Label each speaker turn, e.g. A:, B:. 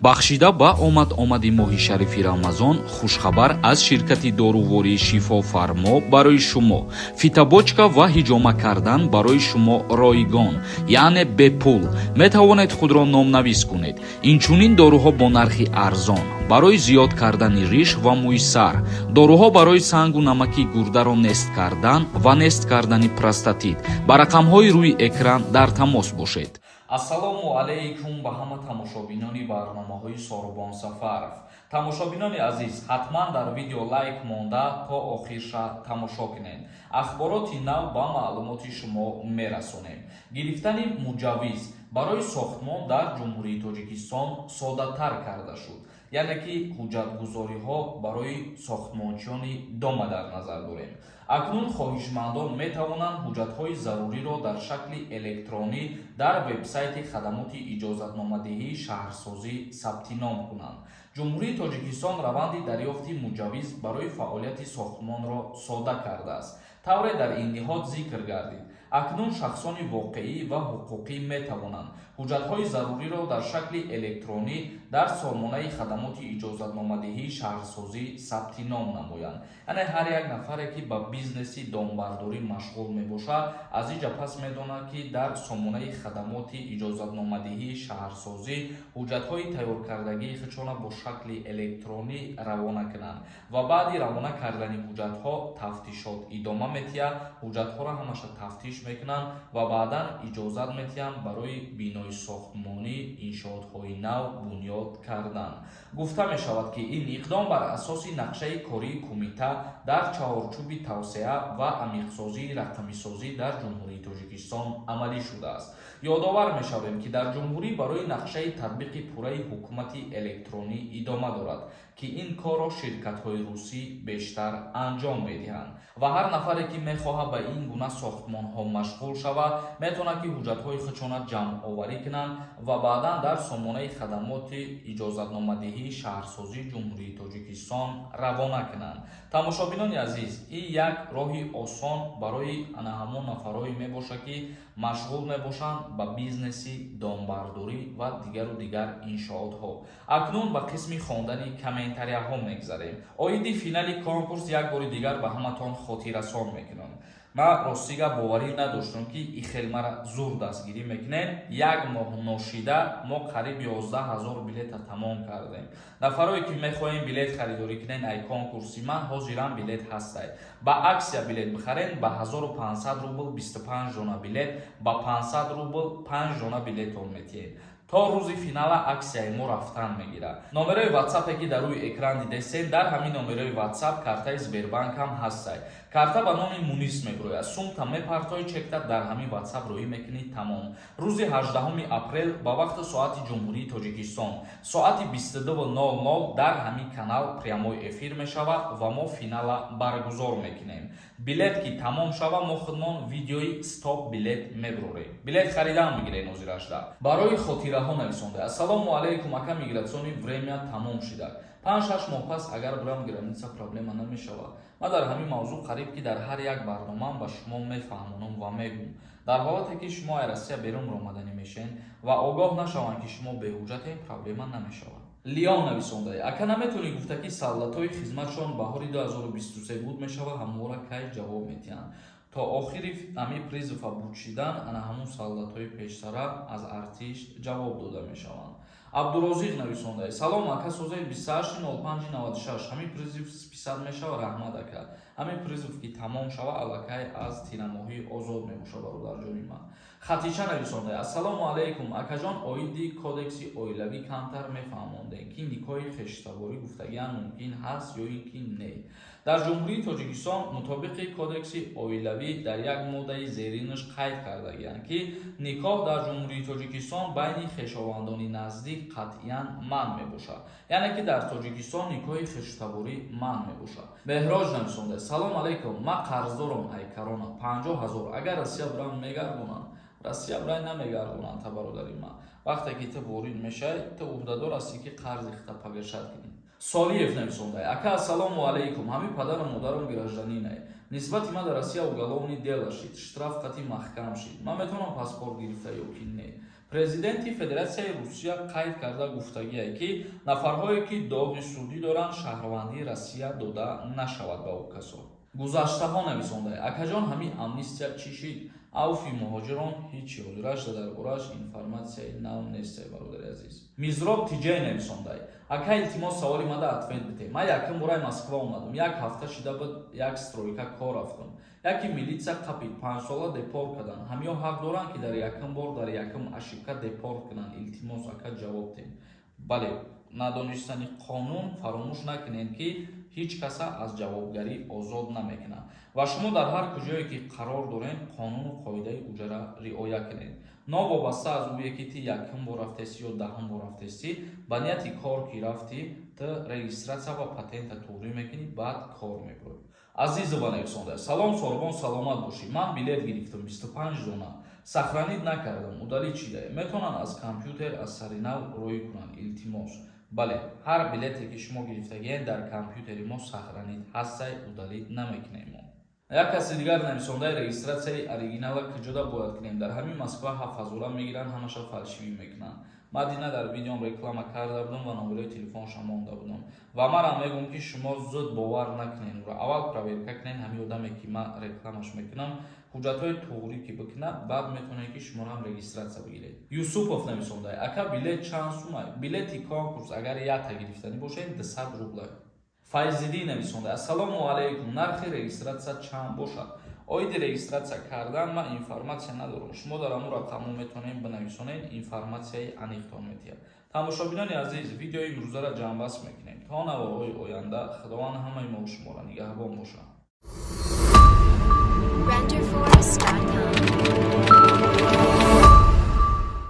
A: Бахшида ба омад-омади моҳи шарифи Рамазон, хушхабар аз ширкати дорувории «Шифофармо» барои шумо: фитобочка ва ҳиҷома кардан барои шумо ройгон, яъне бепул. Метавонед худро номнавис кунед. Инчунин доруҳо бо нархи арзон барои зиёд кардани риш ва мӯи сар, доруҳо барои сангу намаки гурдаро нест кардан ва нест кардани простатит. Ба рақамҳои рӯи экран дар тамос бошед. Ассалому алайкум ба ҳама тамошобинони барномаҳои Сорубон Сафаров. Тамошобинони азиз, ҳатман дар видео лайк монда, то охирша тамошо кунед. Ахбороти нав ба маълумоти шумо мерасонем. Гирифтани муҷаввиз барои сохтмон дар Ҷумҳурии Тоҷикистон соддатар карда шуд, яъне ки ҳуҷҷатгузориҳо барои сохтмончиёни дома дар назар дорем. Акнун хоҳишмандон метавонанд ҳуҷҷатҳои заруриро дар шакли электронӣ дар вебсайти хадамоти иҷозатномадиҳии шаҳрсозӣ сабти ном кунанд. Ҷумҳурии Тоҷикистон раванди дарёфти муҷаввиз барои фаъолияти сохтмонро содда кардааст. Тавре дар ин ниҳод зикр гардид, акнун шахсони воқеӣ ва ҳуқуқӣ метавонанд ҳуҷҷатҳои заруриро дар шакли электронӣ дар сомонаи хадамоти иҷозатномадиҳии шаҳрсозӣ сабти ном намоянд. Яъне ҳар як нафаре, ки ба бизнеси домбардорӣ машғул мебошад, аз инҷа пас медонад, ки дар сомонаи хадамоти иҷозатномадиҳии шаҳрсозӣ ҳуҷҷатҳои тайёркардагии худшона бо шакли электронӣ равона кунанд ва баъди равона кардани ҳуҷҷатҳо тафтишот идома метиҳад. Ҳуҷҷатҳоро ҳамаша тафтиш мекунанд ва баъдан иҷозат метиҳанд барои бинои сохтмонӣ, иншоотҳои нав бунёд кардан. Гуфта мешавад, ки ин иқдом бар асоси нақшаи кории кумита дар чаҳорчӯби тавсеа ва амиқсозии рақамисозӣ дар Ҷумҳурии Тоҷикистон амалӣ шудааст. Ёдовар мешавем, ки дар ҷумҳурӣ барои нақшаи татбиқи пурраи ҳукумати электронӣ идома дорад, ки ин корро ширкатҳои русӣ бештар анҷом медиҳанд. Ва ҳар нафаре, ки мехоҳад ба ин гуна сохтмонҳо машғул шавад, метавонад, ки ҳуҷҷатҳои худшона ҷамъоварӣ кунанд ва баъдан дар сомонаи хадамоти иҷозатномадиҳии шаҳрсозии Ҷумҳурии Тоҷикистон равона кунанд. Тамошобинони азиз, ин як роҳи осон барои ана ҳамон нафарҳое мебошад, ки машғул мебошанд ба бизнеси домбардорӣ ва дигару дигар иншоотҳо. Акнун ба қисми хондани комментарияҳо мегзарем. Оиди финали конкурс як бори дигар ба ҳаматон хотиррасон мекунам. Ман, ростига, боварӣ надоштам, ки ихел мара зур дастгирӣ мекунем. Як моҳ ношида мо қариб 11 000 билета тамом кардем. Нафарое, ки мехоҳем билет харидорӣ кунен ай конкурси ман, ҳозирам билет ҳастай. Ба акция билет бихарен: ба 1500 рубл 25 дона билет, ба 500 рубл 5 дона билетон метиҳед. То рӯзи финала аксияи мо рафтан мегирад. Номерои ватсапе, ки дар рӯи экран дидесен, дар ҳамин номерои ватсап картаи Сбербанк ҳам ҳастай. Карта ба номи Мунис мебирояд. Сумта мепартои, чекта дар ҳамин ватсап роҳӣ мекунӣ, тамом. Рӯзи 18 апрел ба вақти соати Ҷумҳурии Тоҷикистон соати 22:00 дар ҳамин канал прямой эфир мешавад ва мо финала баргузор мекунем. Билет ки тамом шава, мо худмон видеои стоп билет мебурорем. Билет харидан мегирем ҳозирашда. Барои хотираҳо нависонда: «Ассалому алайкум, ака, миграционный время тамом шида. 5-6 моҳ пас агар бурам граница, проблема намешавад?» Ман дар ҳамин мавзӯъ қариб ки дар ҳар як барномаам ба шумо мефаҳмонам ва мегӯм: дар ҳолате ки шумо ай Россия берун ромаданӣ мешен ва огоҳ нашаванд, ки шумо беҳуҷҷатем, проблема намешавад. Лион нависондае: «Ака, наметавонӣ гуфта, ки солдатҳои хизматшон баҳори 2023 буд мешава, ҳамвора кай ҷавоб метиҳанд?» То охири ҳамин призыва бучидан, ана ҳамун солдатҳои пештара аз артиш ҷавоб дода мешаванд. Абдурозиқ нависондае: «Салом, ака, созаи 28.05.96 ҳамин призыв списать мешава? Раҳмат, ака». Ҳамин призыв ки тамом шава, аллакай аз тирамоҳӣ озод мебошад, бародарҷони ман. Хатича нависондае: «Ассалому алайкум, акаҷон, оиди кодекси оилавӣ камтар мефаҳмондем, ки никоҳи хештаборӣ гуфтагиам мумкин ҳаст ё ин ки не?» Дар Ҷумҳурии Тоҷикистон мутобиқи кодекси оилавӣ дар як моддаи зеринаш қайд кардагианд, ки никоҳ дар Ҷумҳурии Тоҷикистон байни хешовандони наздик қатъиян манъ мебошад, яъне ки дар Тоҷикистон никоҳи хештаборӣ манъ мебошад. Меҳроҷ нависонда: «Салом алайкум, ман қарздорам ай корона 50 000, агар Россия бурам, мегардонанд?» Россия бурай, намегардонанд, та бародари ман. Вақте ки ту ворид мешавӣ, ту уҳдадор ҳастӣ, ки қарзи хита погашать кунӣ. Солиев нависонда: «Ака, ассалому алайкум, ҳамин падару модарам гражданинай, нисбати ман дар Россия уголовный дело шид, штраф қати маҳкам шид, ман метавонам паспорт гирифта ё ки не?» Президенти Федератсияи Русия қайд карда гуфтагие, ки нафарҳое, ки доғи судӣ доранд, шаҳрвандии Россия дода нашавад ба ӯ касо. Гузаштаҳо нависонда: «Акаҷон, ҳамин амнистия чӣ шид? Авфи муҳоҷирон ҳичи ҳозирашда дар борааш информатсияи нав несте, бародари азиз». Мизроб Тиҷай нависондай: «Ака, илтимос, саволи мада ответ бите. Ман якум бораи Москва омадам, як ҳафта шида буд, як стройка кор рафтам, яке милитсия қапид, 5 сола депорт карданд. Ҳамиё ҳақ доранд, ки дар якум бор, дар якум ошибка депорт кунанд? Илтимос, ака, ҷавоб тем». Бале, надонистани қонун, фаромӯш накунед, ки ҳеҷ каса аз ҷавобгарӣ озод намекунад ва шумо дар ҳар куҷое ки қарор доред, қонуну қоидаи уҷара риоя кунед. Новобаста аз ӯе ки ти якум бор рафтесӣ ё 10-ум бор рафтесӣ, ба нияти кор ки рафтӣ, ту регистрация ва патента туғрӣ мекунӣ, баъд кор мебурӣ. Азизова нависонда: «Салом, Сорбон, саломат бошӣ. Ман билет гирифтам, 25 дона, сохранить накардам, удалить шида. Метавонанд аз компютер аз сари нав рӯй кунанд, илтимос?» Бале, ҳар билете, ки шумо гирифтагиед, дар компютери мо сохранить ҳастай, удалить намекунем мо. Як каси дигар нависондаи: «Регистрацияи оригинала куҷода бояд кунем? Дар ҳамин Москва 7000-а мегиранд, ҳамаша фальшивый мекунанд». Ман дина дар видеом реклама карда будам ва номерои телефонша монда будам ва манам мегӯм, ки шумо зуд бовар накунед уро, аввал проверка кунед. Ҳамин одаме, ки ман рекламаш мекунам, ҳуҷҷатҳои туғрӣ ки бикунад, баъд метавонед, ки шуморо регистрация бигиред. Юсупов нависонда: «Ака, билет чанд сумай? Билети конкурс, агар якта гирифтанӣ бошед, 200 рубла». Файзиддин нависонда: «Ассалому алайкум, нархи регистрация чанд бошад?» Оиди регистрация кардан ман информация надорам. Шумо дар ҳамун рақамҳо метавонед бинависонед, информатсияи аниқтон метиҳад. Тамошобинони азиз, видеои имрӯзаро ҷамъбаст мекунем. То наворҳои оянда Худованд ҳамаи мо шуморо нигаҳбон бошад.
B: Renderforest.com.